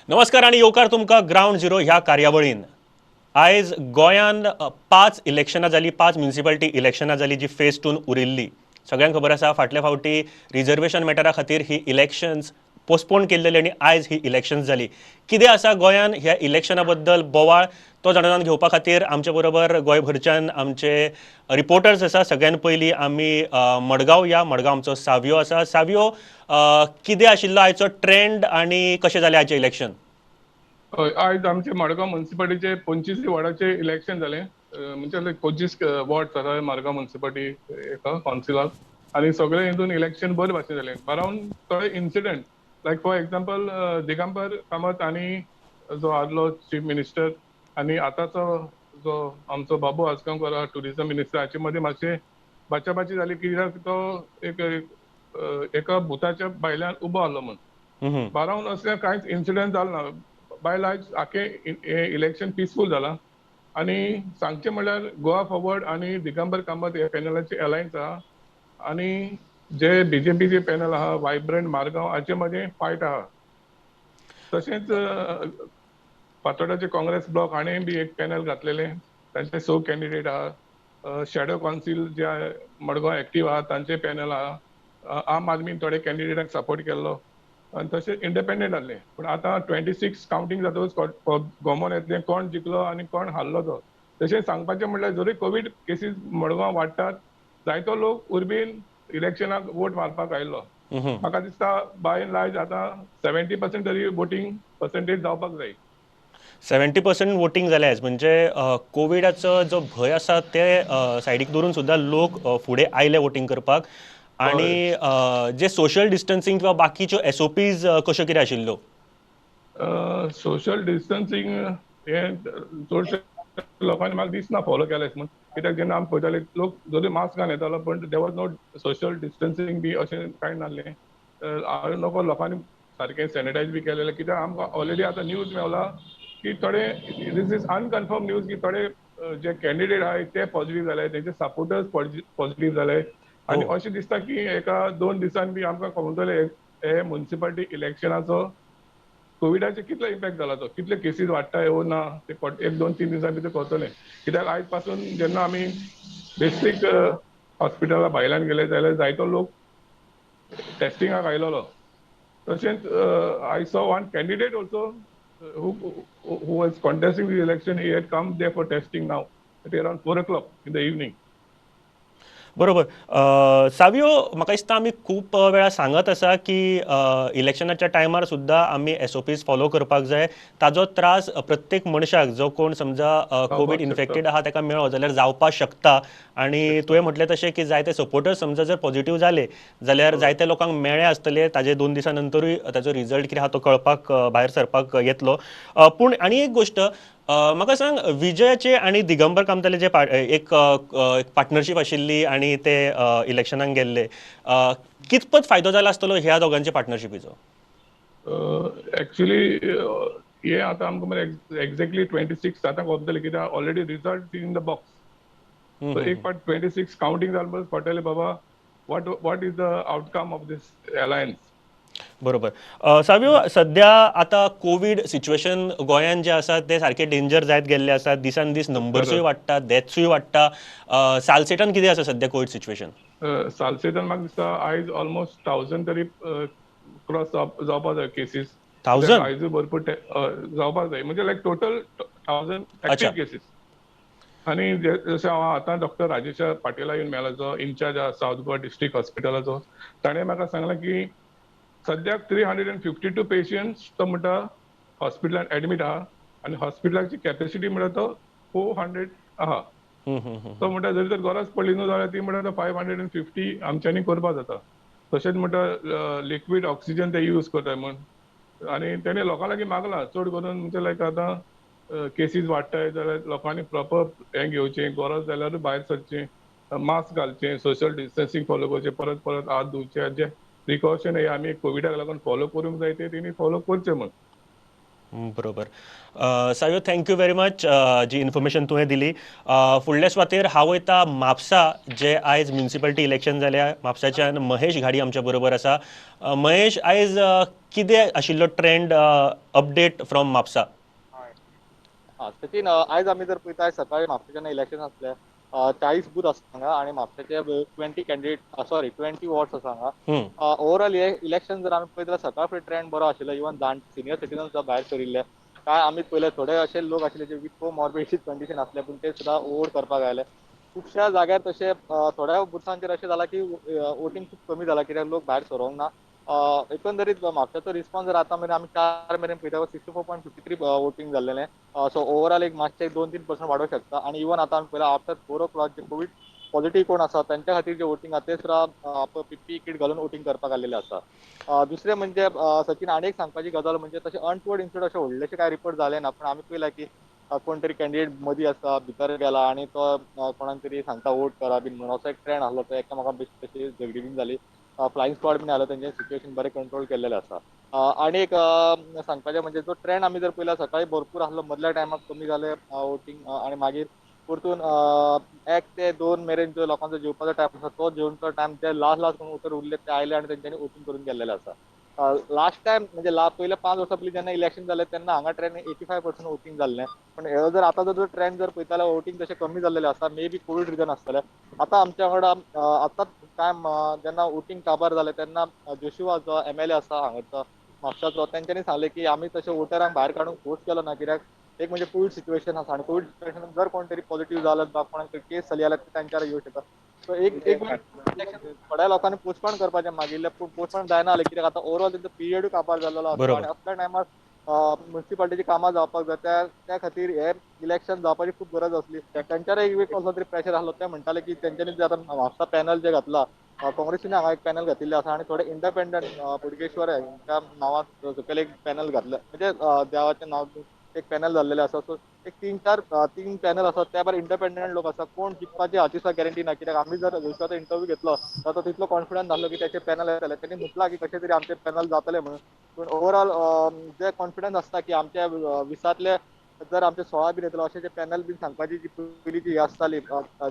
नमस्कार आणि येवकार तुमकां ग्रावंड झिरो ह्या कार्यावळीन. आयज गोंयान 5 इलेक्शनां जाली, 5 म्युनिसिपालिटी इलेक्शनां जाली जी फेज 2 उरिल्ली. सगळ्यांक खबर आसा फाटल्या फावटी रिजर्वेशन मॅटरा खातीर ही इलेक्शन्स पोस्टपोन केल्लेली आनी आयज ही इलेक्शन्स जाली. कितें आसा गोंयान ह्या इलेक्शना बद्दल बोवाळ तो जाणून घेवपा खातीर आमचे बरोबर गोंयभरच्यान आमचे रिपोर्टर्स आसा. सगळ्यान पयलीं आमी मडगांव या मडगांव आमचो सावियो आसा. सावियो, कितें आशिल्लो आयचो ट्रेंड आनी कशें जालें आयचें इलेक्शन? हय, आयज आमचे मडगांव म्युनिसिपालिटीचे 25 वॉर्डाचे इलेक्शन जालें. म्हणजे 25 वॉर्ड्स आसा मडगांव म्युनिसिपालिटी एका कावन्सिलाक आनी सगळे हितून इलेक्शन बरे भाशेन जालें. अरावंड थोडे incident like for example Digambar Kamat आनी जो आदलो चीफ मिनिस्टर आनी आतांचो जो आमचो बाबू आजगांवकर आहा ट्युरिजम मिनिस्टर हाचे मदीं मातशें बाचाबाची जाली कित्याक तो एक एका बुथाच्या भायल्यान उबो आहलो म्हूण. बारावन असलें कांयच इन्सिडंट जालें ना. बायल आयज आखे हें इलेक्शन पिसफूल जालां आनी सांगचें म्हणल्यार गोवा फॉरवर्ड आनी दिगंबर कामत हे पॅनलाची अलायन्स आहा आनी जे बीजेपीचे पॅनल आहा वायब्रंट मारगांव हाचे मदीं फायट आहा. तशेंच फातोड्याचे काँग्रेस ब्लॉक हाणें बी एक पॅनल घातलेलें, तांचे 6 कॅन्डिडेट आहा. शॅडो कावन्सील जे मडगांव एक्टीव आहा तांचे पॅनल आहा. आम आदमीन थोडे कॅन्डिडेटांक सपोर्ट केल्लो आनी तशें इंडिपेंडंट आहले. पूण आतां 26 कावंटींग जातकच गोमोन येतलें कोण जिखलो आनी कोण हारलो तो. तशें सांगपाचें म्हणल्यार जरी कोवीड केसीस मडगांव वाडटात जायतो लोक उर्बेन इलेक्शनाक वोट मारपाक आयिल्लो. म्हाका दिसता बाय एंड लार्ज आतां 70% तरी वोटींग पर्संटेज जावपाक जाय. 70% वोटींग जालें आयज, म्हणजे कोविडाचो जो भंय आसा ते सायडीक दवरून सुद्दां लोक फुडें आयले वोटींग करपाक. आनी जे सोशल डिस्टन्सिंग किंवा बाकीच्यो एसओपीज कश्यो कितें आशिल्ल्यो? सोशल डिस्टन्सिंग हें चडशे लोकांनी म्हाका दिसना फॉलो केलें म्हूण. कित्याक जेन्ना आमी पळयताले लोक जरी मास्क घालून येतालो पण there was no social distancing बी अशें कांय नासलें. हांवें नको लोकांनी सारकें सॅनिटायज बी केलेलें. कित्याक आमकां ऑलरेडी आतां न्यूज मेवला की थोडे these is unconfirm news की थोडे जे कॅन्डिडेट आहाय ते पॉझिटीव जाले, तेंचे सपोर्टर्स पॉझिटीव जाले आनी अशें दिसता की एका 2 दिसान बी आमकां कळटलें हे म्युनिसिपालिटी इलेक्शनाचो कोविडाचेर कितलो इम्पॅक्ट जाला तो, कितले केसीस वाडटा वो ना ते 1, 2, 3 दिसां भितर कळटलें. कित्याक आयज पासून जेन्ना आमी डिस्ट्रिक्ट हॉस्पिटला भायल्यान गेले जाल्यार जायतो लोक टेस्टिंगाक आयलेलो. तशेंच I saw one candidate also who was contesting the election, he had come there for testing now at around 4 o'clock in the evening. बरोबर. सावियो, म्हाका दिसता आमी खूब वेळा सांगत आसा की इलेक्शनाच्या टायमार सुद्दां आमी एसओपीज फॉलो करपाक जाय. ताजो त्रास प्रत्येक मनशाक जो कोण समजा कोवीड इन्फेक्टेड आहा ताका मेळ्ळो जाल्यार जावपाक शकता. आनी तुवें म्हटलें तशें की जायते सपोर्टर्स समजा जर पॉझिटीव जाले जाल्यार जायते लोकांक मेळ्ळे आसतले, ताजे 2 दिसां नंतरूय ताजो रिजल्ट कितें आहा तो कळपाक भायर सरपाक येतलो. पूण आनी एक गोश्ट म्हाका सांग, विजयाचे आनी दिगंबर कामताले जे एक पार्टनरशीप आशिल्ली आनी ते इलेक्शनाक गेल्ले, कितपत फायदो जाला आसतलो ह्या दोगांचे पार्टनरशिपीचो? एक्चुअली हे आतां आमकां मरे एक्झॅक्टली 26 आतां कळटलें कित्याक already result in the box. एक पाट 26 कावंटींग जालें म्हणटकच कळटलें बाबा what is the outcome of this alliance. बरोबर. सावियो, सद्या आतां कोवीड सिच्युएशन गोंयान जें आसा तें सारकें डेंजर जायत गेल्लें आसा. दिसान दीस नंबर्सूय वाडटा, डेथ्सूय वाडटा. सालसेटान कितें आसा सद्या कोवीड सिच्युएशन? सालसेटान म्हाका दिसता आयज ऑलमोस्ट 1000 तरी क्रॉस जावपाक जाय केसीस. 1000 आयजूय भरपूर जावपाक जाय, म्हणजे लायक टोटल 1000 एक्टीव केसीस. आनी जशें हांव आतां डॉक्टर राजेश पाटीला येवन मेळ्ळा जो इनचार्ज आसा सावथ गोवा डिस्ट्रिक्ट हॉस्पिटलाचो, ताणें म्हाका सांगलें की सद्याक 352 पेशंट्स तो म्हणटा हॉस्पिटलान एडमीट आहा आनी हॉस्पिटलाची कॅपेसिटी म्हणटा तो 400 आहा. तो म्हणटा जरी तर गरज पडली न्हू जाल्यार ती म्हणटा 550 आमच्यांनी करपाक जाता. तशेंच म्हणटा लिक्वीड ऑक्सिजन ते यूज करता म्हूण. आनी तेणें लोकां लागीं मागलां चड करून म्हणजे लायक आतां केसीस वाडटाय जाल्यार लोकांनी प्रॉपर हें घेवचें, गरज जाल्यारूय भायर सरचें, मास्क घालचें, सोशल डिस्टन्सिंग फॉलो करचें, परत परत हात धुवचे, जे प्रिकॉशन हे आमी कोविडाक लागून फॉलो करूंक जाय ते तेणी फॉलो करचे म्हूण. बरोबर. सायो, thank you very much जी इन्फॉर्मेशन तुवें दिली. फुडल्या सुवातेर हांव वयता म्हापसा, जे आयज म्युनिसिपालिटी इलेक्शन जाल्या. म्हापसाच्यान महेश घाडी आमच्या बरोबर आसा. महेश, आयज कितें आशिल्लो ट्रेंड अपडेट फ्रॉम म्हापसा? हा सचिन, आयज आमी जर पळयता सकाळी म्हापशेच्यान इलेक्शन आसले, 40 बूथ आसा हांगा आनी म्हापशेचे 20 candidate, sorry, 20 wards आसा हांगा. ओवरऑल हे इलेक्शन जर आमी पळयत जाल्यार सकाळ फुडें ट्रेंड बरो आशिल्लो. इवन जाण सिनियर सिटीजन सुद्दां भायर सरिल्ले. काय आमी पळयले, थोडे अशे लोक आशिल्ले जे विथ कोमॉर्बिड कंडिशन आसले, पूण ते सुद्दां वोट करपाक आयले. खुबश्या जाग्यार तशें थोड्या बुथांचेर अशें जालां की वोटींग खूब कमी जालां, कित्याक लोक भायर सरोंक ना. एकंदरीत म्हापशाचो रिस्पॉन्स जर आतां मेरेन आमी 4 मेरेन पळयता, 64.53 voting जाल्लेलें. सो ओवरऑल एक मातशें 2-3% वाडोवंक शकता. आनी इवन आतां आमी पळयला, आफ्टर 4 ओ क्लॉक जे कोवीड पॉझिटिव्ह कोण आसा तेंच्या खातीर जे वोटींग आसा ते सुद्दां पीपीई किट घालून वोटींग करपाक आयलेले आसा. दुसरें म्हणजे सचिन, आनी एक सांगपाची गजाल म्हणजे तशें अनटुवर्ड इन्सिडंट अशें व्हडलेशे कांय रिपोर्ट जाले ना, पूण आमी पळयला की कोण तरी कॅन्डिडेट मदीं आसा, भितर गेला आनी तो कोणाक तरी सांगता वोट करा बीन म्हणून, असो एक ट्रेंड आसलो. तो एकामेकां तशी झगडी बीन जाली. फ्लायंग स्क्वॉड बीन आयलो, तेंचे सिच्युएशन बरें कंट्रोल केल्लेलें आसा. आनी एक सांगपाचें म्हणजे जो ट्रेंड आमी जर पळयला, सकाळी भरपूर आसलो, मदल्या टायमाक कमी जाले वोटींग आनी मागीर परतून 1 ते 2 मेरेन जो लोकांचो जेवपाचो टायम आसा, तो जेवणचो टायम, ते लास्ट लास्ट कोण वोटर उरले ते आयले आनी तेंच्यांनी वोटींग करून गेल्लेले आसा. लास्ट टायम म्हणजे पयले 5 वर्सां पयलीं जेन्ना इलेक्शन जालें तेन्ना हांगा ट्रेंड 85% वोटींग जाल्लें. पण हे जर आतां जर ट्रेंड जर पळयता जाल्यार वोटींग तशें कमी जाल्लेलें आसा. मे बी कोवीड रिजन आसतलें. आतां आमच्या वांगडा आतांच कांय जेन्ना वोटींग काबार जालें तेन्ना जोशुआ जो एमएलए आसा हांगाचो म्हापशाचो, तेंच्यांनी सांगलें की आमी तशें वोटरांक भायर काडूंक फोर्स केलो ना, कित्याक एक म्हणजे कोवीड सिच्युएशन आसा आनी कोवीड सिच्युएशन जर कोण तरी पॉझिटिव्ह जालो वा कोणाक केस जाली जाल्यार ते तेंच्यार येवं शकता. सो एक एक इलेक्शन थोड्या लोकांनी पोस्टपोन करपाचें मागिल्लें, पूण पोस्टपोन जायना जालें, कित्याक आतां ओवरऑल तेंचो पिरियडूय काबार जाल्लो आसा आनी असल्या टायमार मुन्सिपालिटीची कामां जावपाक जाय. त्या त्या खातीर हे इलेक्शन जावपाची खूब गरज आसली. तेंच्यार एक कसलो तरी प्रेशर आसलो. ते म्हणटाले की तेंच्यांनी जे आतां म्हापसा पॅनल जे घातला, काँग्रेसीन हांगा एक पॅनल घातिल्लें आसा आनी थोडे इंडिपेंडंट बोडगेश्वर हांच्या नांवान सकयल एक पॅनल घातलें, म्हणजे देवाचें नांव एक पॅनल जाल्लेलें आसा. सो एक तीन चार तीन पॅनल आसा, त्या भायर इंडिपेंडंट लोक आसा. कोण जिखपाची हाची सुद्दां गॅरंटी ना, कित्याक आमी जर जोशुआचो इंटरव्यू घेतलो जाल्यार तो तितलो कॉन्फिडंट नासलो की तेचे पॅनल येतले. तेणी म्हटलां की कशें तरी आमचे पॅनल जातले म्हणून, पूण ओवरऑल जे कॉन्फिडन्स आसता की आमच्या 20तांतले जर आमचे 16 बीन येतले, अशें जे पॅनल बीन सांगपाची जी पयलीं जी आसताली,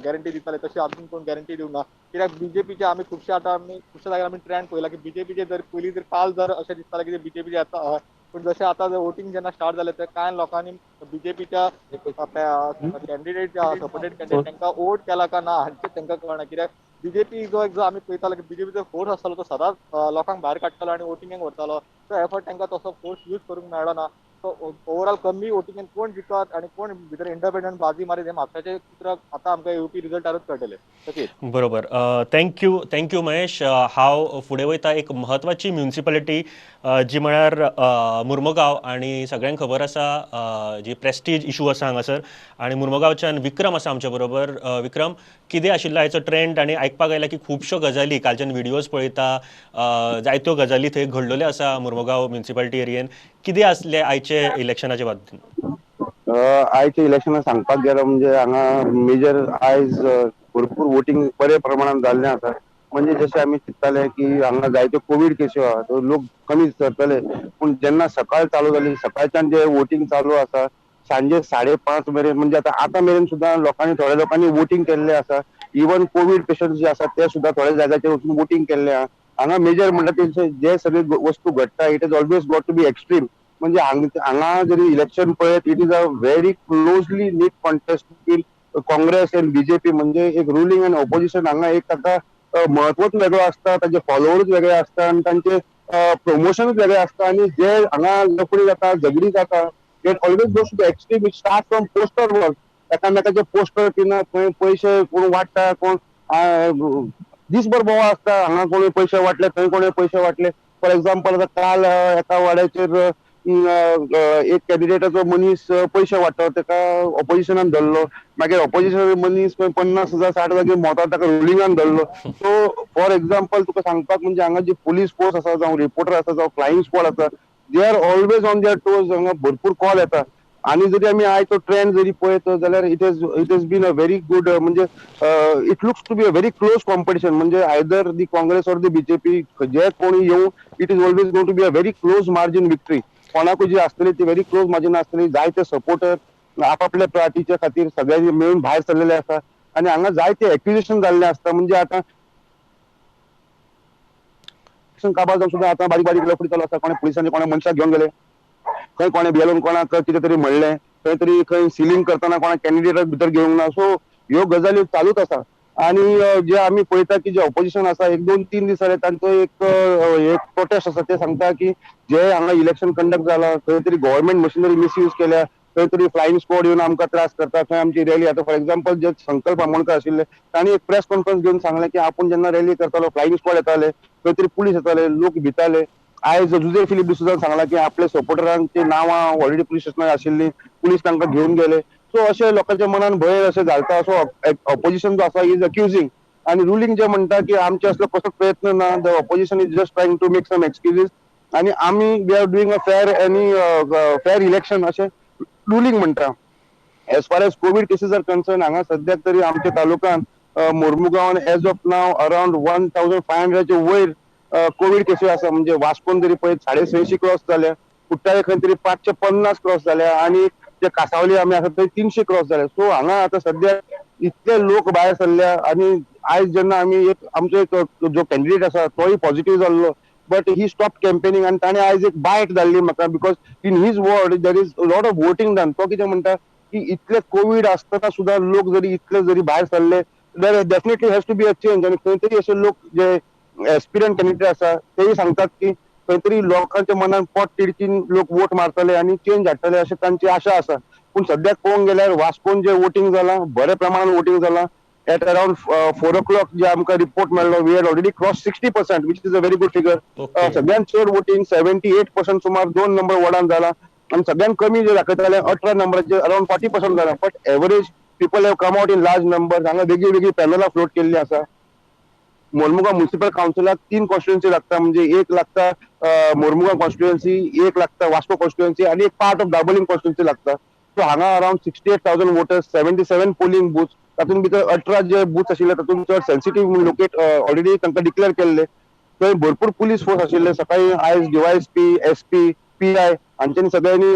गॅरंटी दिताले, तशी अजून कोण गॅरंटी दिवंक ना. कित्याक बीजेपीचे आमी खुबशे आतां आमी खुबशे जाग्यार आमी ट्रेंड पळयला की बीजेपीचे जर पयलीं जर काल जर अशें दिसतालें की बीजेपीचे येता, पूण जशें आतां वोटींग जेन्ना स्टार्ट जालें ते कांय लोकांनी बीजेपीच्या कॅन्डिडेट जे आसा, सपोर्टेड कॅन्डिडेट, तांकां वोट केला काय ना हांचें तांकां कळना. कित्याक बीजेपी जो एक जो आमी पळयताले की बीजेपीचो फोर्स आसतालो, तो सदांच लोकांक भायर काडटालो आनी वोटिंगेक व्हरतालो. तो एफर्ट तांकां तसो फोर्स यूज करूंक मेळना. सो ओवरऑल कमी वोटिंगेन कोण जिखत आनी कोण भितर इंडिपेंडंट बाजी मारीत हें म्हापशाचें चित्र आतां आमकां येवपी रिजल्टारूच कळटलें, तशें. बरोबर, thank you, thank you Mahesh. हांव फुडें वयता. एक म्हत्वाची म्युनिसिपालिटी जी म्हळ्यार मुर्मुगांव आनी सगळ्यांक खबर आसा जी प्रेस्टीज इशू आसा हांगासर आनी मुर्मुगांवच्यान विक्रम आसा आमच्या बरोबर. विक्रम, कितें आशिल्लो हाचो ट्रेंड? आनी आयकपाक आयला की खुबश्यो गजाली, कालच्यान व्हिडियोज पळयता, जायत्यो गजाली थंय घडलेल्यो आसा मुर्मुगांव म्युनिसिपालिटी एरियेन. कितें आसलें आयचे इलेक्शनाचे बाबतींत? आयच्या इलेक्शनाक सांगपाक गेलो म्हणजे हांगा मेजर आयज भरपूर वोटींग बऱ्या प्रमाणात जाल्लें आसा. म्हणजे जशें आमी चिंत्ताले की हांगा जायत्यो कोवीड केसी आहा, लोक कमी सरतले, पूण जेन्ना सकाळ चालू जाली, सकाळच्यान जे वोटींग चालू आसा सांजे 5:30 मेरेन, म्हणजे आतां आतां मेरेन सुद्दां लोकांनी, थोड्या लोकांनी वोटींग केल्लें आसा. इवन कोवीड पेशंट जे आसा ते सुद्दां थोड्या जाग्याचेर वचून वोटींग केल्लें आहा. हांगा मेजर म्हणटा ते जे सगळे वस्तू घडटा, it is always got to be extreme. म्हणजे हांगा जरी इलेक्शन पळयत, it is a very closely knit contest between Congress and BJP. म्हणजे एक रुलिंग अँड ऑपोजिशन. हांगा एक ताका म्हत्वच वेगळो आसता, तांचे फॉलोवरूच वेगळे आसता आनी तांचे प्रमोशनूच वेगळे आसता. आनी जे हांगा लफडी जाता, झगडी जाता, it always goes to the extreme. It start from poster work. एकामेकाचे पोस्टर पिना, खंय पयशे कोण वांट्टा, कोण दीसभर बोवाळ आसता. हांगा कोणी पयशे वांटले, थंय कोणी पयशे वांटले. फॉर एग्जाम्पल, आतां काल एका वाड्याचेर एक कॅन्डिडेटाचो मनीस पयशे वांट्टा, ताका ऑपोजिशनान धरलो. मागीर ऑपोजिशन मनीस खंय 50,000 60,000 घेवन भोंवता, ताका रुलिंगान धरलो. सो फॉर एग्जाम्पल तुका सांगपाक म्हणजे हांगा जी पुलीस फोर्स आसा, जावं रिपोर्टर आसा, जावं फ्लायिंग स्क्वॉड आसा, they are always on their toes. हांगा भरपूर कॉल येता. आनी जरी आमी आयज तो ट्रेंड जरी पळयत जाल्यार it has been a very good, म्हणजे it looks to be a very close competition. म्हणजे either the Congress or the BJP, जे कोणी येवं, it is always going to be a very close margin victory. कोणाकूय जी आसतली ती very close margin आसतली. जायते सपोर्टर आपापल्या पार्टीच्या खातीर सगळ्यांनी मेळून भायर सरलेले आसा आनी हांगा जायते एक्विजिशन जाल्ले आसता. म्हणजे आतां इलेक्शन काबार जावन सुद्दां आतां बारीक बारीक लफडी चालू आसा. कोणे पुलिसांनी कोणा मनशाक घेवन गेले, खंय कोणे भियेलोन कोणाक कितें तरी म्हणलें, खंय तरी खंय सिलींग करतना कोणा कॅन्डिडेटाक भितर घेवंक ना. सो ह्यो गजाली चालूच आसा. आणि जे आमी पळयता की जे ऑपोजिशन आसा, एक दोन तीन दीस जाले तांचो एक एक प्रोटेस्ट आसा. ते सांगता की जे हांगा इलेक्शन कंडक्ट जाला, खंय तरी गव्हर्मेंट मशिनरी मिसयूज केल्या, खंय तरी फ्लायिंग स्क्वॉड येवन आमकां त्रास करता, खंय आमची रॅली. आतां फॉर एग्जाम्पल, जे संकल्प आमोणकर आशिल्ले, तांणी एक प्रेस कॉन्फरन्स घेवन सांगलें की आपूण जेन्ना रॅली करतालो, फ्लायिंग स्क्वॉड येताले, खंय तरी पुलीस येताले, लोक भिताले. आयज जुजे फिलीप डिसोजान सांगला की आपले सपोर्टरांची नांवां ऑलरेडी पुलीस स्टेशनार आशिल्ली, पुलीस तांकां घेवन गेले. सो अशें लोकांच्या मनान भंय अशें घालता. सो ऑपोजिशन जो आसा is अक्युजींग, आणि रुलींग जे म्हणटा की आमचे असलो कसलो प्रयत्न ना, the opposition is just trying to make some excuses आणि आमी we are doing a fair आनी फेअर इलेक्शन, अशें रुलींग म्हणटा. As far as Covid cases are concern, हांगा सद्याक तरी आमच्या तालुक्यान मोर्मुगांवान as of now around 1500च्या वयर कोवीड केसी आसा. म्हणजे वास्कोन जरी पळयत 650 क्रॉस जाल्या, कुट्टाळे खंय तरी 550 क्रॉस जाल्या आणि जे कासावली आमी आसा थंय 300 क्रॉस जाले. सो हांगा आतां सद्या इतले लोक भायर सरल्या आणि आयज जेन्ना आमी एक आमचो एक जो कॅन्डिडेट आसा, तोय पॉझिटिव्ह जाल्लो, बट he stop कॅम्पेनिंग. आनी ताणें आयज एक बायट धाडली म्हाका, because in his ward there is lot of voting done. तो कितें म्हणटा की इतले कोवीड आसतना सुद्दां लोक जरी इतले जरी भायर सरले, there definitely has to be a change. आनी खंय तरी अशे लोक जे एस्पिरंट कॅन्डिडेट आसा, तेय सांगतात की खंय तरी लोकांच्या मनान पोट तिडकीन लोक वोट मारतले आनी चेंज हाडटले, अशें तांची आशा आसा. पूण सद्याक पळोवंक गेल्यार वास्कोन जे वोटींग जालां, बऱ्या प्रमाणान वोटींग जालां. At around 4 o'clock जे आमकां रिपोर्ट मेळ्ळो, we had already cross 60%, which is a very good figure. सगळ्यात चड वोटींग 78% सुमार दोन नंबर वॉर्डान जाला आनी सगळ्यात कमी जे दाखयताले 18 नंबराचेर अराउंड 40% जाला. But average people have come out in large number. हांगा वेगळी वेगळी पॅनलां फ्लोट केल्ली आसा. मोर्मुगांव म्युन्सिपल कावन्सिलाक तीन कॉन्स्टिट्युएन्सी लागता, म्हणजे एक लागता मोर्मुगांव कॉन्स्टिट्युएन्सी, एक लागता वास्को कॉन्स्टिट्युएन्सी आणि एक पार्ट ऑफ दाबोलिम कॉन्स्टिट्युएन्सी लागता. सो हांगा around 68,000 voters, 77 polling booth. तातूंत भितर 18 जे बूथ आशिल्ले, तातूंत चड सेन्सिटीव लोकेट ऑलरेडी तांकां डिक्लेअर केल्ले. थंय भरपूर पुलीस फोर्स आशिल्ले. सकाळी आयज डीवायएसपी, एसपी, पीआय हांच्यांनी सगळ्यांनी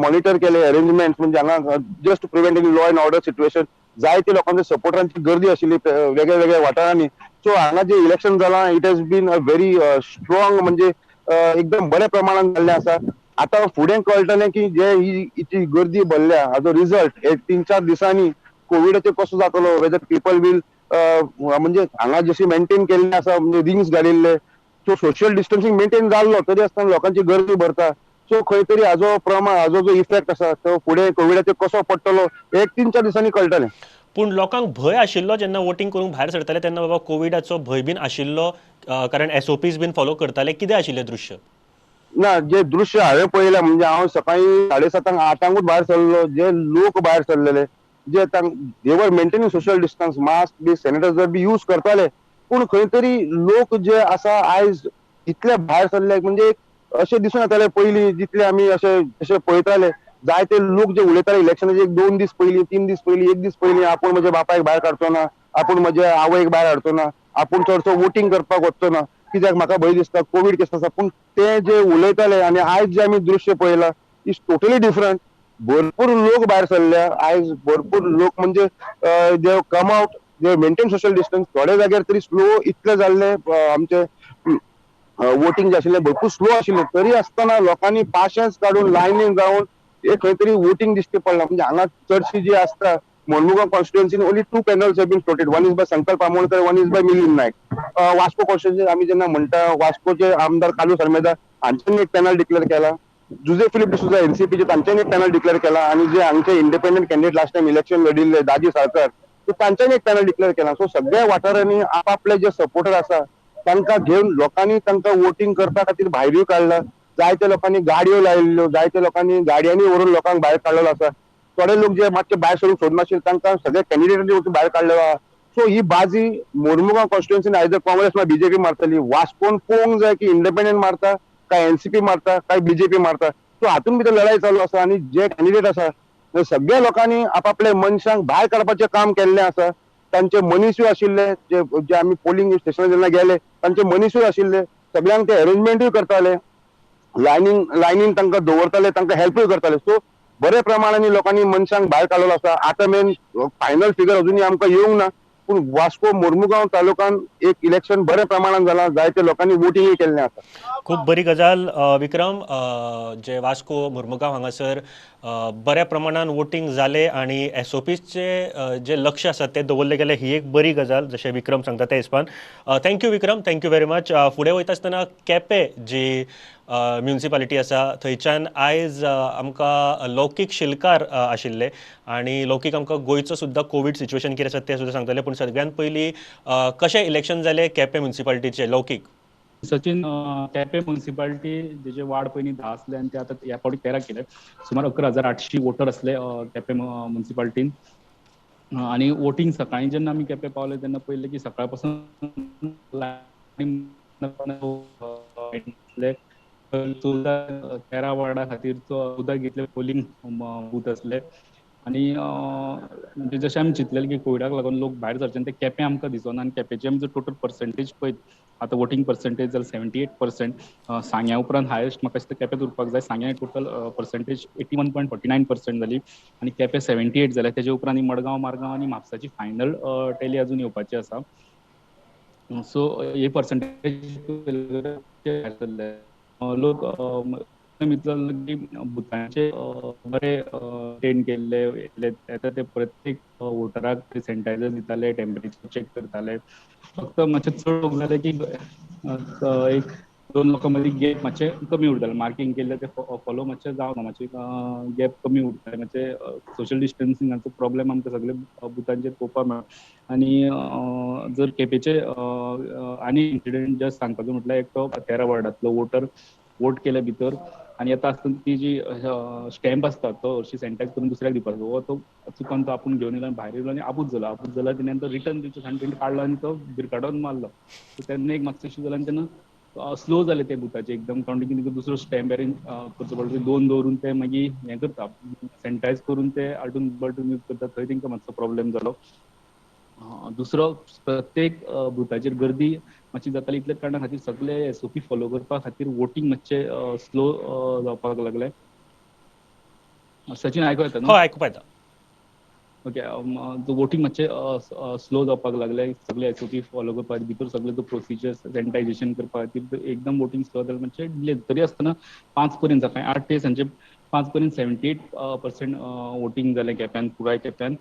मॉनिटर केले अरेंजमेंट, म्हणजे हांगा just to prevent any law and order situation. जायते लोकांच्या सपोर्टरांची गर्दी आशिल्ली वेगळ्या वेगळ्या वाठारांनी. सो हांगा जे इलेक्शन जालां, it has been a very strong, म्हणजे एकदम बऱ्या प्रमाणान जाल्लें आसा. आतां फुडें कळटलें की जे ही इतली गर्दी भरल्या, हाजो रिजल्ट एक तीन चार दिसांनी कोविडाचेर कसो जातलो, वेदर पिपल will, म्हणजे हांगा जशी मेंटेन केल्ले आसा, म्हणजे रिंग्स घालिल्ले, सो सोशल डिस्टन्सिंग मेंटेन जाल्लो, तरी आसतना लोकांची गर्दी भरता. सो खंय तरी हाजो प्रमाण, हाजो जो इफेक्ट आसा, तो फुडें कोविडाचेर कसो पडटलो, एक तीन चार दिसांनी कळटलें. पूण लोकांक भंय आशिल्लो जेन्ना वोटींग करूंक भायर सरताले तेन्ना, बाबा कोविडाचो भंय बीन आशिल्लो, कारण एसओपीज बीन फॉलो करताले? कितें आशिल्लें दृश्य? ना, जे दृश्य हांवें पळयलें, म्हणजे हांव सकाळी 7:30, 8ांकूच भायर सरलो. जे लोक भायर सरलेले, जे they were maintaining social distance, mask B sanitiser B use करताले, पूण खंय तरी लोक जे आसा आयज इतले भायर सरले, म्हणजे अशें दिसून येताले पयलीं जितले आमी अशे अशे पळयताले, जायते लोक जे उलयताले इलेक्शनाचे एक दोन दीस पयलीं, तीन दीस पयलीं, एक दीस पयलीं, आपूण म्हज्या बापायक भायर काडचो ना, आपूण म्हज्या आवयक भायर हाडचो ना, आपूण चडसो वोटींग करपाक वचचो ना, कित्याक म्हाका भंय दिसता, कोवीड केस आसा. पूण ते जे उलयताले आनी आयज जे आमी दृश्य पळयलां is totally different. भरपूर लोक भायर सरल्या आयज. भरपूर लोक, म्हणजे they come out, they maintain social distance. थोड्या जाग्यार तरी स्लो इतले जाल्ले, आमचे वोटींग जे आशिल्लें भरपूर स्लो आशिल्लें, तरी आसतना लोकांनी पाशेंस काडून लायनीन रावन एक खंय तरी वोटींग दिश्टी पडलां. म्हणजे हांगा चडशी जी आसता Mormugao कॉन्स्टिट्युएन्सीन, only two panels have been floated, one is by Sankalp Amonkar, one is by Milind Naik. Vasco constituency आमी जेन्ना म्हणटा, वास्कोचे आमदार कार्लुस आल्मेदा हांच्यांनी एक पॅनल डिक्लेअर केला, जुजे फिलीप डिसोजा एनसीपीचे, तांच्यांनी एक पॅनल डिक्लेअर केला आणि जे हांगचे independent candidate last time election लढिल्ले दाजी साळकर, सो तांच्यांनी एक पॅनल डिक्लेअर केला. सो सगळ्या वाठारांनी आपापले जे सपोर्टर आसा, तांकां घेवन लोकांनी तांकां वोटींग करपा खातीर भायरूय काडला. जायत्या लोकांनी गाडयो लायिल्ल्यो, जायत्या लोकांनी गाडयांनी व्हरून लोकांक भायर काडलेलो आसा. थोडे लोक जे मातशे भायर सरूंक सोदनाशिल्ले, तांकां सगळे कॅन्डिडेटांनी वचून भायर काडलेलो आहा. सो ही बाजी मोर्मुगांव कॉन्स्टिट्युएन्सीन आयदर काँग्रेस ना बीजेपी मारतली. वास्कोन पळोवंक जाय की इंडिपेंडंट मारता काय एनसीपी मारता काय बीजेपी मारता. सो हातून भितर लढाई चालू आसा आणि जे कॅन्डिडेट आसा, सगळ्या लोकांनी आपापल्या मनशांक भायर काडपाचें काम केल्लें आसा. तांचे मनीसूय आशिल्ले, जे जे आमी पोलिंग स्टेशनार जेन्ना गेले, तांचे मनीसूय आशिल्ले. सगळ्यांक ते अरेंजमेंटूय करताले, लायनीन लायनीन तांकां दवरताले, तांकां हेल्पूय करताले. सो बऱ्या प्रमाणांनी लोकांनी मनशांक भायर काडलेलो आसा. आतां मेन फायनल फिगर अजुनूय आमकां येवंक ना. पूण वास्को मोर्मुगांव तालुक्यान एक इलेक्शन बऱ्या प्रमाणान जाला, जायते लोकांनी वोटिंगूय केल्लें आसा. खूब बरी गजाल विक्रम, जे वास्को मुर्मुगांव हांगासर बऱ्या प्रमाणान वोटींग जालें आनी एसओपीचे जे लक्ष आसा ते दवरले गेले, ही एक बरी गजाल जशें विक्रम सांगता त्या हिसपान. Thank you Vikram, thank you very much. फुडें वयता आसतना केपें जी म्युनिसिपालिटी आसा थंयच्यान आयज आमकां लौकीक शिलकार आशिल्ले आनी लौकीक आमकां गोंयचो सुद्दां कोवीड सिच्युएशन कितें आसा तें सुद्दां सांगतले. पूण सगळ्यान पयलीं कशें इलेक्शन जालें केपें म्युनिसिपालिटीचें, लौकीक? सचिन, केपें म्युनिसिपालिटी जेचे वार्ड पयलीं 10 आसले आनी ते आतां ह्या फावटी 13 केले. सुमार 11,800 वोटर आसले केपें म्युनिसिपालिटीन. आनी वोटींग सकाळीं जेन्ना आमी केपें पावले तेन्ना पळयलें की सकाळ पासून 14-13 वार्डा खातीर 14 घेतले पोलिंग बूथ आसले. आनी म्हणजे जशें आमी चिंतलेलें की कोविडाक लागून लोक भायर सरचे ते केपें आमकां दिसना आनी केपेंची आमचो टोटल पर्संटेज पळयत आतां वोटींग पर्संटेज जाल्यार 78%. सांग्या उपरांत हायस्ट म्हाका दिसता केपेंत उरपाक जाय. सांग्या टोटल पर्संटेज 81.49% जाली आनी केपें 78 जालें. तेजे उपरांत मडगांव, मारगांव आनी म्हापसाची फायनल टॅली अजून येवपाची आसा. सो हे पर्संटेज लोक की बुथांचे बरे अटेंड केल्ले येता ते प्रत्येक वोटराक ते सॅनिटायझर दिताले, टेम्परेचर चॅक करताले. फक्त मातशे चड लोक जाले की एक दोन लोकां मदीं गॅप मातशें कमी उरतालें, मार्कींग केल्लें ते फॉलो मातशें जावना, मातशें गॅप कमी उरतालें, मातशें सोशल डिस्टन्सिंगाचो प्रॉब्लेम आमकां सगळे बुथांचेर पळोवपाक मेळ्ळो. आनी जर केपेचे आनी इन्सिडंट जस्ट सांगपाचो म्हटल्यार एकटो 13 वार्डांतलो वोटर वोट केल्या भितर आनी येता आसतना ती जी स्टॅम्प आसता तो हरशीं सॅनिटायज करून दुसऱ्याक दिवपाचो, हो तो चुकोन तो आपूण घेवन येयलो आनी भायर येयलो आनी आबूज जालो. आबूज जाला तेणे नंतर रिटर्न दिवचो सांग तेणी काडलो आनी तो भिरकाडोन मारलो. सो तेन्ना एक मातसो इशू जालो आनी तेन्ना स्लो जाले ते बुथाचे एकदम कावंटींग. दुसरो स्टॅम्प अरेंज करचो पडलो, दोन दवरून ते मागीर हें करता, सॅनिटायज करून ते आल्टून बल्टून यूज करता, थंय तेंकां मातसो प्रॉब्लेम जालो. दुसरो प्रत्येक बुथाचेर गर्दी मातशी जाताली, इतल्या कारणा खातीर सगळे एसओपी फॉलो करपा खातीर वोटींग मातशें स्लो जावपाक लागलें. सचिन, आयको येता न्हू? हय, आयकुपा येता. ओके, वोटींग मातशें स्लो जावपाक लागलें, सगळे एसओपी फॉलो करपा खातीर भितर सगळे तो प्रोसिजर सॅनिटायझेशन करपा खातीर एकदम वोटींग स्लो जालें, मातशें डिले. तरी आसतना 5 पर्यंत सकाळी 8 ते सांजे 5 पर्यंत 78% वोटींग जालें केप्यान, पुराय केप्यान.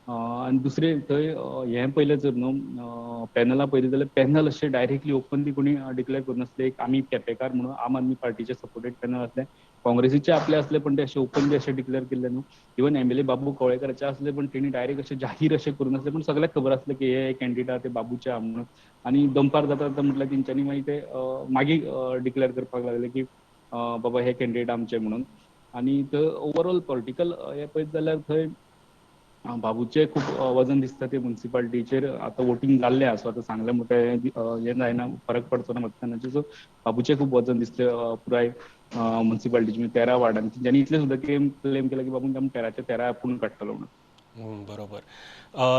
आनी दुसरें थंय हें पयलें जर न्हू पॅनला पयलें जाल्यार पॅनल अशें डायरेक्टली ओपनली कोणी डिक्लेअर करिनासले. एक आमी केपेकार म्हणून आम आदमी पार्टीचे सपोर्टेड पॅनल आसले, काँग्रेसीचे आपले आसले, पण ते अशें ओपनली अशें डिक्लेअर केल्ले न्हू. इवन एमएलए बाबू कवळेकराचे आसले, पण तेणी डायरेक्ट अशें जाहीर अशें करूं नासले, पण सगळ्याक खबर आसलें की हे कॅन्डिडेट आहा ते बाबूचे आहा म्हणून. आनी दनपार जाता जाता म्हटल्यार तेंच्यांनी मागीर ते मागीर डिक्लेअर करपाक लागले की बाबा हे कॅन्डिडेट आमचे म्हणून. आनी थंय ओवरऑल पॉलिटिकल हें पळयत जाल्यार थंय बाबूचें खूब वजन दिसता ते म्युनिसिपालिटीचेर. आतां वोटींग जाल्लें आसा, आतां सांगलें म्हणटा हें जायना, फरक पडचो ना मतदानाचेर. सो बाबूचें खूब वजन दिसलें पुराय म्युनिसिपालिटीचे 13 वार्डान. तेंच्यांनी इतलें सुद्दां क्लेम केला की बाबून आमी 13चे 13 आपूण काडटलो म्हणून. बरोबर.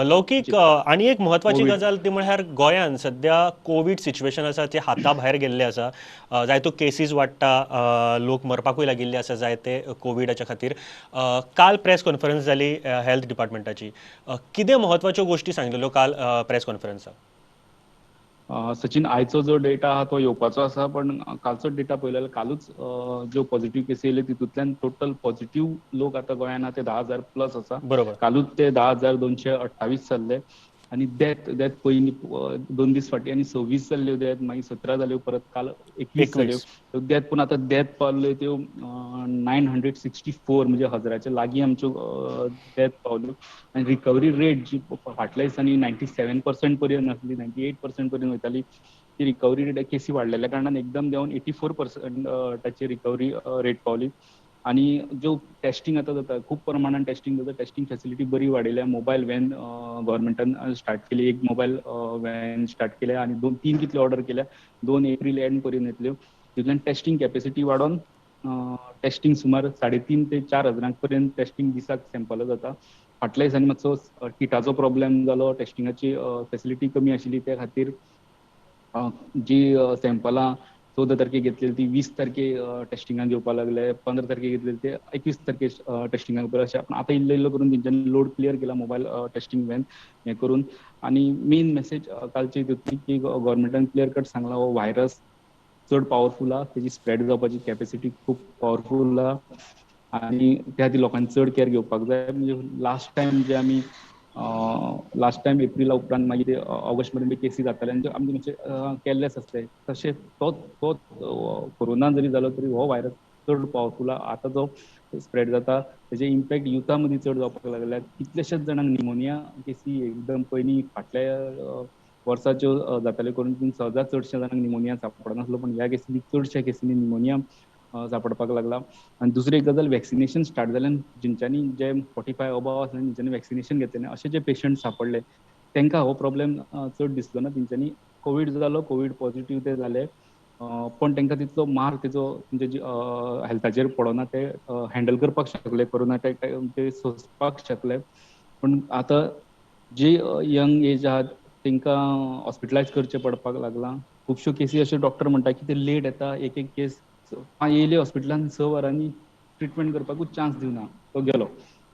लौकीक, आनी एक म्हत्वाची गजाल ती म्हळ्यार गोंयान सद्या कोवीड सिच्युएशन आसा ती हाता भायर गेल्ले आसा. जायत्यो केसीस वाडटा, लोक मरपाकूय लागिल्ले आसा जायते कोविडाच्या खातीर. काल प्रेस कॉन्फरन्स जाली हेल्थ डिपार्टमेंटाची, कितें म्हत्वाच्यो गोश्टी सांगलेल्यो काल प्रेस कॉन्फरन्साक? सचिन, आयचो जो डेटा आहा तो येवपाचो आसा, पण कालचो डेटा पळयलो जाल्यार कालूच ज्यो पॉझिटिव्ह केसी येयल्यो तितूंतल्यान टोटल पॉझिटिव्ह लोक आतां गोंयान ते 10,000 प्लस आसा. बरोबर. कालूच ते 10,228 जाल्ले आनी डेथ पयलीं 2 दीस फाटीं आनी 26 जाल्ल्यो डेथ, मागीर 17 जाल्यो, परत काल 21 जाल्यो डेथ. पूण आतां डेथ पावल्यो त्यो 964, म्हणजे 1000च्या लागीं आमच्यो डेथ पावल्यो. आनी रिकवरी रेट जी फाटल्या दिसांनी 97% पर्यंत आसली, 98% पर्यंत वयताली, ती रिकवरी रेट केसी वाडलेल्या कारणान एकदम देंवन 84% ताची रिकवरी रेट पावली. आनी ज्यो टेस्टिंग आतां जाता, खूब प्रमाणान टेस्टिंग जाता, टेस्टिंग फॅसिलिटी बरी वाडयल्या. मोबायल व्हॅन गव्हर्मेंटान स्टार्ट केली, एक मोबायल व्हॅन स्टार्ट केल्या आनी 2-3 कितले ऑर्डर केल्या, 2 एप्रील एंड पर्यंत येतल्यो. तितूंतल्यान टेस्टिंग कॅपेसिटी वाडोवन टेस्टिंग सुमार 3.5 ते 4 हजारांक पर्यंत टेस्टिंग दिसाक सॅम्पल जाता. फाटल्या दिसांनी मातसो किटाचो प्रॉब्लेम जालो, टेस्टिंगाची फॅसिलिटी कमी आशिल्ली, त्या खातीर जी सॅम्पलां 14 तारखेक घेतलेली ती 20 तारखे टेस्टिंगाक घेवपाक लागले, 15 तारखेक घेतलेली ते 21 तारखे टेस्टिंगाक घेवपाक अशें. आतां इल्लो इल्लो करून तेंच्यांनी लोड क्लियर केला मोबायल टेस्टिंग व्हॅन हें करून. आनी मेन मेसेज कालची हितूंतली की गव्हर्मेंटान क्लियर कट सांगला हो व्हायरस चड पावरफूल आहा, तेजी स्प्रेड जावपाची कॅपेसिटी खूब पावरफूल आहा आनी त्या खातीर लोकांनी चड केअर घेवपाक जाय. म्हणजे लास्ट टायम जे आमी लास्ट टायम एप्रिला उपरांत मागीर ऑगस्ट मेरेन केसी जाताले आनी आमचे मातशे केअरलेस आसले, तशें तो कोरोना जरी जालो तरी हो व्हायरस चड पावरफूल आहा. आतां जो स्प्रेड जाता तेजे इम्पॅक्ट युथा मदीं चड जावपाक लागल्या. कितलेशेच जाणांक निमोनिया केसी एकदम पयलीं फाटल्या वर्साच्यो जाताल्यो करून सहजा चडश्या जाणांक निमोनिया सापडनासलो, पण ह्या केसींनी चडश्या केसींनी निमोनिया सापडपाक लागला. आनी दुसरी एक गजाल, वॅक्सिनेशन स्टार्ट जाल्यान जिंच्यांनी जे 45 अबाव आसले तेंच्यांनी वॅक्सिनेशन घेतलें अशे जे पेशंट सापडले तांकां हो प्रॉब्लेम चड दिसलो ना. तेंच्यांनी कोवीड जालो, कोवीड पॉझिटिव्ह ते जाले, पण तांकां तितलो मार तेजो तेंच्या हेल्थाचेर पडना, ते हँडल करपाक शकले, कोरोना ते सोंसपाक शकले. पण आतां जे यंग एज आहात तांकां हॉस्पिटलायज करचें पडपाक लागलां. खुबश्यो केसी अश्यो डॉक्टर म्हणटा की ते लेट येता, एक एक केस येयले हॉस्पिटलान 6 वरांनी ट्रिटमेंट करपाकूच चान्स दिवना, तो गेलो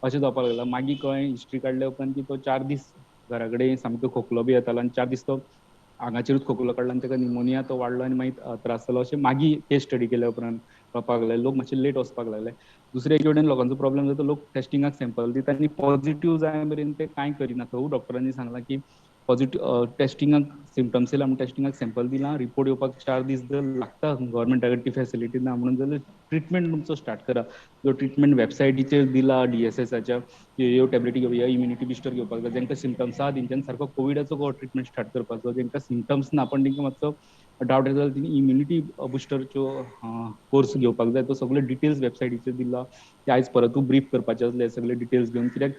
अशें जावपाक लागलां. मागीर कळ्ळें हिस्ट्री काडल्या उपरांत की तो 4 दीस घरा कडेन सामको खोकलो बी येतालो आनी 4 दीस तो आंगाचेरूच खोकलो काडलो आनी ताका निमोनिया तो वाडलो आनी मागीर त्रास जालो. अशें मागीर केस स्टडी केल्या उपरांत कळपाक लागलें. लोक मातशे लेट वचपाक लागले. दुसरे एक वटेन लोकांचो प्रॉब्लेम जाता, लोक टेस्टिंगाक सॅम्पल दिता आनी पॉझिटिव्ह जाय मेरेन ते कांय करिना. तो डॉक्टरांनी सांगलां की पॉझिटिव्ह टेस्टिंगाक सिमटम्स येयला म्हूण टेस्टिंगाक सॅम्पल दिलां, रिपोर्ट येवपाक 4 दीस जर लागता, गव्हर्मेंटा कडेन ती फॅसिलिटी ना म्हणून जाल्यार ट्रिटमेंट तुमचो स्टार्ट करा. जो ट्रिटमेंट वेबसायटीचेर दिला डीएसएसाच्या, ह्यो टॅबलेटी घेवया, ह्यो इम्युनिटी बुस्टर घेवपाक जाय. जांकां सिमटम्स आहा तेंच्यांनी सारको कोविडाचो ट्रिटमेंट स्टार्ट करपाचो, जांकां सिमटम्स ना पण तांकां मातसो डावट येता जाल्यार तेणी इम्युनिटी बुस्टरच्यो कोर्स घेवपाक जाय. तो सगळे डिटेल्स वेबसायटीचेर दिला, ते आयज परतूय ब्रीफ करपाचे आसले सगळे डिटेल्स घेवन, कित्याक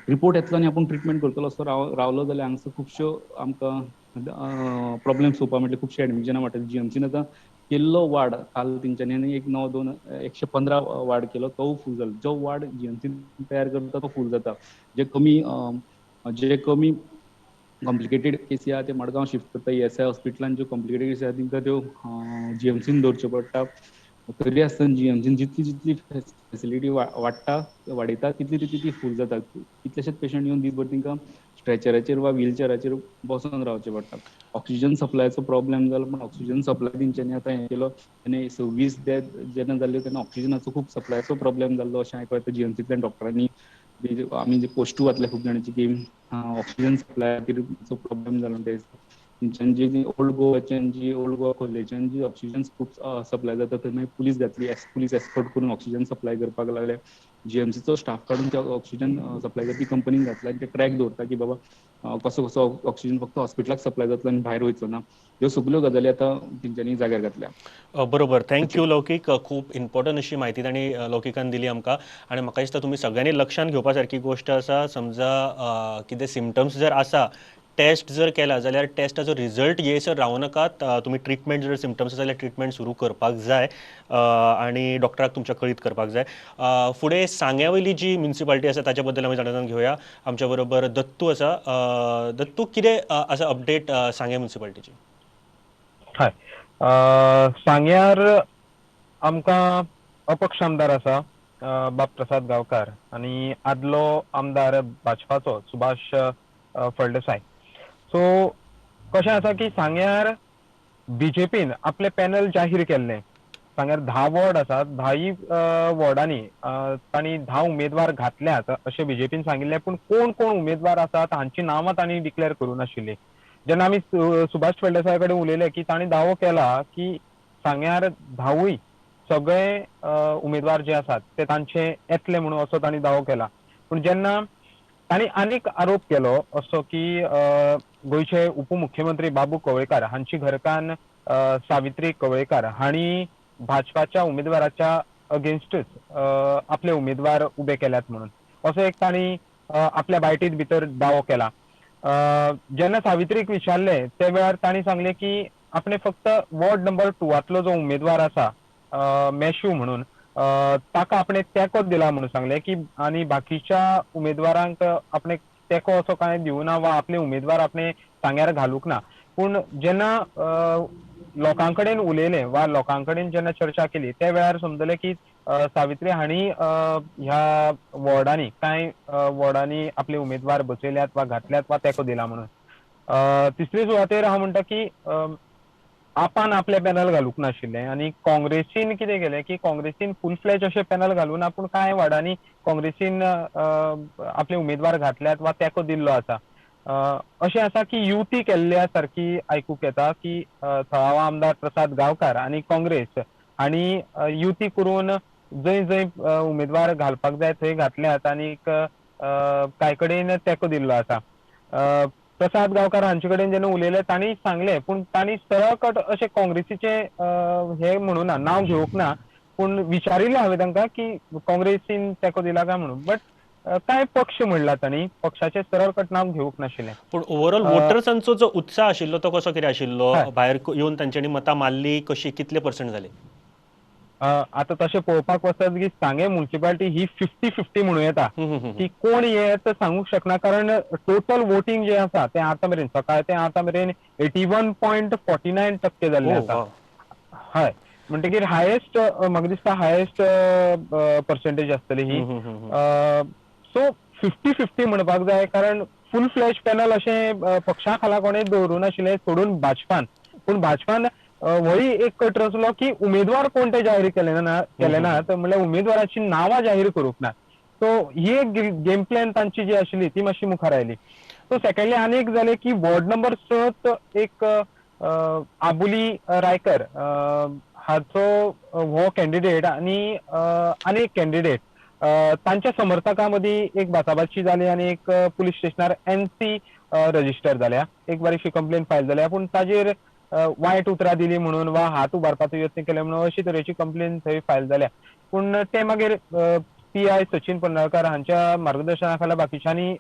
रिपोर्ट येतलो आनी आपूण ट्रिटमेंट करतलो असो रावलो जाल्यार हांगसर खुबश्यो आमकां प्रॉब्लेम्स पळोवपाक मेळटले, खुबशे एडमिशनां वाडटले. जीएमसीन आतां केल्लो वार्ड काल तेंच्यांनी 1, 9, 2 115 वार्ड केलो, तो फूल जालो. जो वार्ड जीएमसीन तयार करता तो फूल जाता. जे कमी कॉम्प्लिकेटेड केसी आहा ते मडगांव शिफ्ट करता. ईएसआय हॉस्पिटलान ज्यो कॉम्प्लिकेटेड केसी आहा तांकां त्यो जीएमसीन दवरच्यो पडटा. तरी आसतना जीएमसीन जितली जितली फॅसिलिटी वाडटा वाडयता तितली तितली ती फूल जाता. कितलेशेच पेशंट येवन दीसभर तांकां स्ट्रेचराचेर वा व्हीलचेराचेर बसून रावचें पडटा. ऑक्सिजन सप्लायचो प्रॉब्लेम जालो, पण ऑक्सिजन सप्लाय तेंच्यांनी आतां हें केलो आनी 26 डेथ जेन्ना जाल्यो तेन्ना ऑक्सिजनाचो खूब सप्लायचो प्रॉब्लेम जाल्लो अशें आयकूं येता. जीएमसींतल्यान डॉक्टरांनी आमी जे पोस्टू घातले खूब जाणांची की ऑक्सिजन सप्लाय खातीर प्रॉब्लेम जालो. तेंच्यांनी जी ओल्ड गोवाच्यान जी ओल्ड गोवा खोर्लेच्यान जी ऑक्सिजन खूब सप्लाय जाता थंय मागीर पुलीस घातली, पुलीस एस्कॉर्ट करून ऑक्सिजन सप्लाय करपाक लागले. जीएमसीचो स्टाफ काडून ते ऑक्सिजन सप्लाय करपी कंपनीन घातला आनी ते ट्रॅक दवरता की बाबा कसो कसो ऑक्सिजन फक्त हॉस्पिटलाक सप्लाय जातलो आनी भायर वयचो ना. ह्यो सगल्यो गजाली आतां तेंच्यांनी जाग्यार घातल्या. बरोबर, thank you लौकीक. खूब इम्पॉर्टंट अशी म्हायती तांणी लौकिकान दिली आमकां आनी म्हाका दिसता तुमी सगळ्यांनी लक्षांत घेवपा सारकी गोश्ट आसा. समजा कितें सिमटम्स जर आसा, टेस्ट जर केला जाल्यार टेस्टाचो रिजल्ट येयसर रावूं नाकात, तुमी ट्रिटमेंट जर सिमटम्स आसा जाल्यार ट्रिटमेंट सुरू करपाक जाय आनी डॉक्टराक तुमच्या कळीत करपाक जाय. फुडें सांग्या वयली जी म्युनिसिपालिटी आसा ताच्या बद्दल आमी जाणून घेवया. आमच्या बरोबर दत्तू आसा. दत्तू, कितें आसा अपडेट सांग्या म्युनिसिपालिटीची? हय, सांग्यार आमकां अपक्ष आमदार आसा बाब प्रसाद गांवकार आनी आदलो आमदार भाजपाचो सुभाष फळदेसाय. सो कशें आसा की सांग्यार बीजेपीन आपलें पॅनल जाहीर केल्लें. सांग्यार 10 वॉर्ड आसात, 10 वॉर्डांनी तांणी 10 उमेदवार घातल्यात अशें बीजेपीन सांगिल्लें, पूण कोण कोण उमेदवार आसात हांची नांवां तांणी डिक्लेअर करूं नाशिल्लीं. जेन्ना आमी सुभाष फळदेसाय कडेन उलयले की तांणी दावो केला की सांग्यार 10 सगळे उमेदवार जे आसात ते तांचे येतले म्हणून असो तांणी दावो केला. पूण जेन्ना तांणी आनीक आरोप केलो असो की गोंयचे उपमुख्यमंत्री बाबू कवळेकार हांची घरकान्न सावित्री कवळेकार हांणी भाजपाच्या उमेदवाराच्या अगेन्स्टच आपले उमेदवार उबे केल्यात म्हणून असो एक तांणी आपल्या बायटीत भितर दावो केला. जेन्ना सावित्रीक विचारले ते वेळार तांणी सांगले की आपणे फक्त वॉर्ड नंबर 2 जो उमेदवार आसा मेशू म्हणून ताका आपणे तेंको दिला म्हणून सांगले की आनी बाकीच्या उमेदवारांक आपणे तेंको असो कांय दिवना वा आपले उमेदवार आपणे सांग्यार घालूंक ना. पूण जेन्ना लोकां कडेन उलयले वा लोकां कडेन जेन्ना चर्चा केली त्या वेळार समजले की सावित्री हांणी ह्या वॉर्डांनी कांय वॉर्डांनी आपले उमेदवार बसयल्यात वा घातल्यात वा तेंको दिला म्हणून. तिसरे सुवातेर हांव म्हणटा की आपान आपले पॅनल घालूंक नाशिल्लें आनी काँग्रेसीन कितें केलें की काँग्रेसीन फूल फ्लॅज अशें पॅनल घालून आपूण कांय वार्डांनी काँग्रेसीन आपले उमेदवार घातल्यात वा तेंको दिल्लो आसा. अशें आसा की युती केल्ल्या सारकी आयकूंक येता की थळावा आमदार प्रसाद गांवकार आनी काँग्रेस हांणी युती करून जंय जंय उमेदवार घालपाक जाय थंय घातल्यात आनी कांय कडेन तेंको दिल्लो आसा. प्रसाद गांवकार हांचे कडेन जेन्ना उलयले तांणी सांगलें, पूण तांणी सरळ कट अशें काँग्रेसीचें हें म्हणूं ना, नांव घेवंक ना, पूण विचारिल्लें हांवें तांकां की काँग्रेसीन तेंको दिला काय म्हणून, बट कांय पक्ष म्हणला तांणी, पक्षाचें सरळ कट नांव घेवंक नाशिल्लें. पूण ओवरऑल वोटर्सांचो जो उत्साह आशिल्लो तो कसो कितें आशिल्लो? भायर येवन तांच्यांनी मतां मारली कशी, कितले पर्संट जाले? आतां तशें पळोवपाक वचत की सांगें म्युनिसिपालिटी ही 50-50 म्हणूं येता की कोण येत सांगूंक शकना, कारण टोटल वोटींग जें आसा तें आतां मेरेन सकाळ ते आतां मेरेन 81.49% जाल्लें आसा. हय, म्हणटकीर हायेस्ट म्हाका दिसता हायेस्ट पर्सेंटेज आसतली ही. सो 50-50 म्हणपाक जाय, कारण फूल फ्लॅश पॅनल अशें पक्षा खाला कोणें दवरूं नाशिल्लें सोडून भाजपान. पूण भाजपान होय एक कट रचलो की उमेदवार कोण ते जाहीर केले नात, म्हणल्यार उमेदवाराची नांवां जाहीर करूंक ना. सो ही एक गेम प्लॅन तांची जी आशिल्ली ती मातशी मुखार आयली. सो सेकंडली आनी एक जालें की वॉर्ड नंबर 6 एक आबुली रायकर हाचो हो कॅन्डिडेट आनी आनी एक कॅन्डिडेट तांच्या समर्थकां मदीं एक बाचाबाची जाली आनी एक पुलीस स्टेशनार NC register जाल्या, एक बारीकशी कंप्लेन फायल जाल्या, पूण ताजेर वायट उतरां दिली म्हणून वा हात उबारपाचो यत्न केले म्हणून अशी तरेची कंप्लेन थंय फायल जाल्या. पूण ते मागीर PI Sachin Pannalkar हांच्या मार्गदर्शना खाला बाकीच्यांनी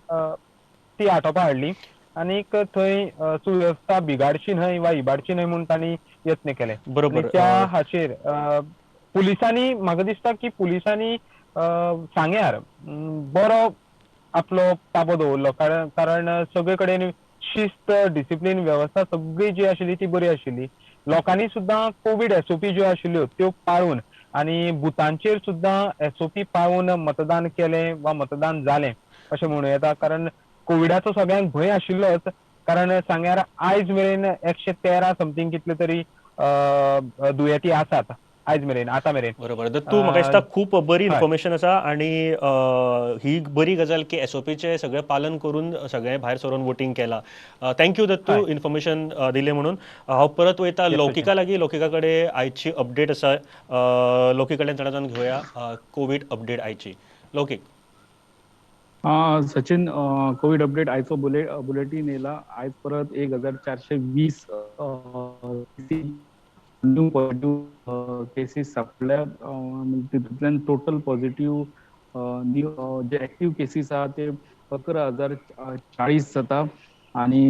ती आटोपा हाडली आनीक थंय सुवेवस्था बिगाडची न्हय वा इबाडची न्हय म्हूण तांणी यत्न केले. बरोबर. त्या हाचेर पुलिसांनी म्हाका दिसता की पुलिसांनी सांग्यार बरो आपलो ताबो दवरलो, कारण सगळे कडेन शिस्त, डिसिप्लीन, वेवस्था सगळी जी आशिल्ली ती बरी आशिल्ली. लोकांनी सुद्दां कोवीड SOP ज्यो आशिल्ल्यो त्यो पाळून आनी बुथांचेर सुद्दां SOP पाळून मतदान केलें वा मतदान जालें अशें म्हणूं येता, कारण कोविडाचो सगळ्यांक भंय आशिल्लोच. कारण सांग्यार आयज मेरेन 113 समथींग कितले तरी दुयेंती आसात आयज मेरेन, आतां मेरेन. बरोबर. तूं म्हाका दिसता खूब बरी इन्फॉर्मेशन आसा आनी ही बरी गजाल की SOPचें सगळें पालन करून सगळें भायर सरून वोटींग केलां. Thank you Dattu information दिलें म्हणून. हांव परत वयता लौकिका लागीं, लौकिका कडेन आयची अपडेट आसा, लौकिक कडल्यान चड जावन घेवया कोवीड अपडेट आयची. लौकिक. सचिन, कोवीड अपडेट आयचो बुलेटीन येयला. आयज परत 1420 न्यू पॉझिटिव्ह केसीस सापडल्या. तितूंतल्यान टोटल पॉझिटिव्ह न्यू जे एक्टिव्ह केसीस आहा ते 11,040 जाता आनी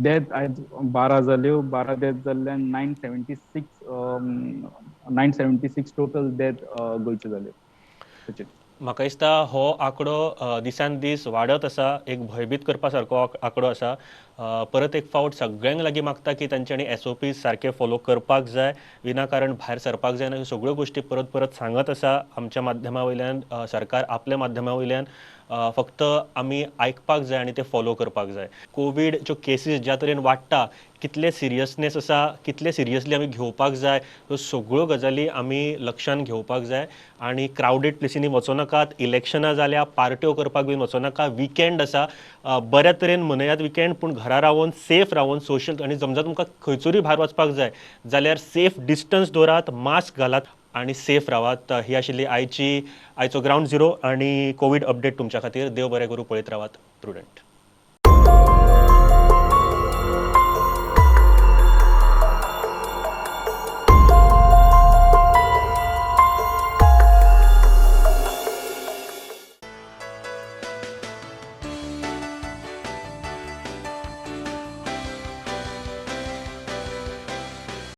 डेथ आयज 12 जाल्यो. 12 डेथ जाल्ल्यान 976 टोटल डेथ गोंयच्यो जाल्यो. सचिन, म्हाका दिसता हो आंकडो दिसान दीस वाडत आसा, एक भंयभीत करपा सारको आंकडो आसा. परत एक फावट सगळ्यांक लागीं मागता की तांच्यांनी SOP सारके फॉलो करपाक जाय, विनाकारण भायर सरपाक जायना. ह्यो सगळ्यो गोश्टी परत परत सांगत आसा आमच्या माध्यमा वयल्यान, सरकार आपल्या माध्यमा वयल्यान. फक्त आमी आयकपाक जाय आनी ते फॉलो करपाक जाय. कोवीड ज्यो केसीस ज्या तरेन वाडटा, कितले सिरियसनेस आसा, कितले सिरियसली आमी घेवपाक जाय, ह्यो सगळ्यो गजाली आमी लक्षान घेवपाक जाय. आनी क्रावडेड प्लेसींनी वचों नाकात, इलेक्शनां जाल्या, पार्ट्यो करपाक बीन वचों नाका. विकेंड आसा, बऱ्या तरेन मनयात विकेंड, पूण घरा रावन सेफ रावन सोशल, आनी समजा तुमकां खंयसरूय भायर वचपाक जाय जाल्यार सेफ डिस्टन्स दवरात, मास्क घालात आनी सेफ रावात. ही आशिल्ली आयचो ग्रावंड झिरो आनी कोवीड अपडेट तुमच्या खातीर. देव बरें करूं, पळयत रावात प्रुडंट.